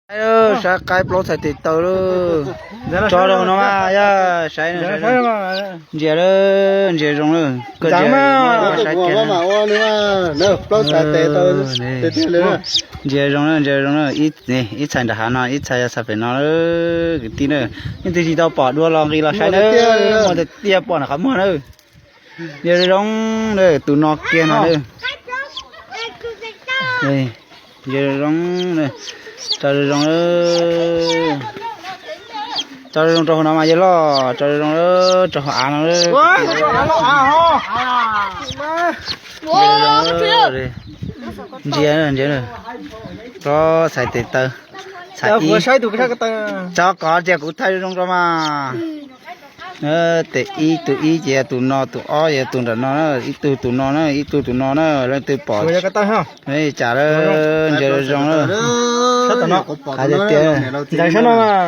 Saib, saib qaib plaub txhais tes taw lawm. Tso rau no mas yog saib, ntsia lawm, ntsia zoo lawm, koj ntsia, saib kiag. Ntsia zoo na, ntsia zoo na, ib txhais nram hav no, ib txhais yog txhais pem no lawm kwv tij na. Leej twg tsis tau pom dua los nqis los saib na, muaj tiag tiag pom nram qhov muag na. Ntsia zoo zoo na, tus no kiag no na. Ntsia zoo zoo, tso zoo zoo, tso zoo zoo rau hauv no mas yog loj, tso zoo zoo rau hauv av no. Ntsia, ntsia, plaub txhais tes taw, txhais ib. Tso kov ntsia kuv thaij zoo zoo rau mas. Tes ib, tus ib ces yog tus no, tus ob ces yog tus nram no na, ib tug tus no na, ib tug tus no na, leej twg pom. Tsam lawm, ntsia zoo zoo na. Qhov tiag tiag, leej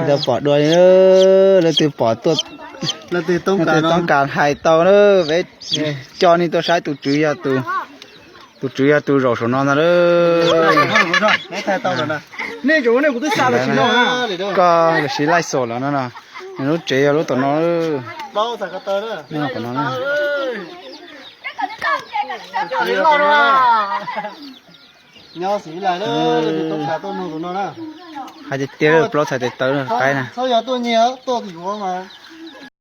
twg pom dua, leej twg pom tuaj, leej twg toob kas hais tau na, peb coj nej tuaj saib tus tswv yog, tus tswv yog tus zaum saum no ntag lawm. Koj los siv laij xos los no no, nws lub tsev yog lub tom no. Hais tiag tiag, plaub txhais tes taw qaib na.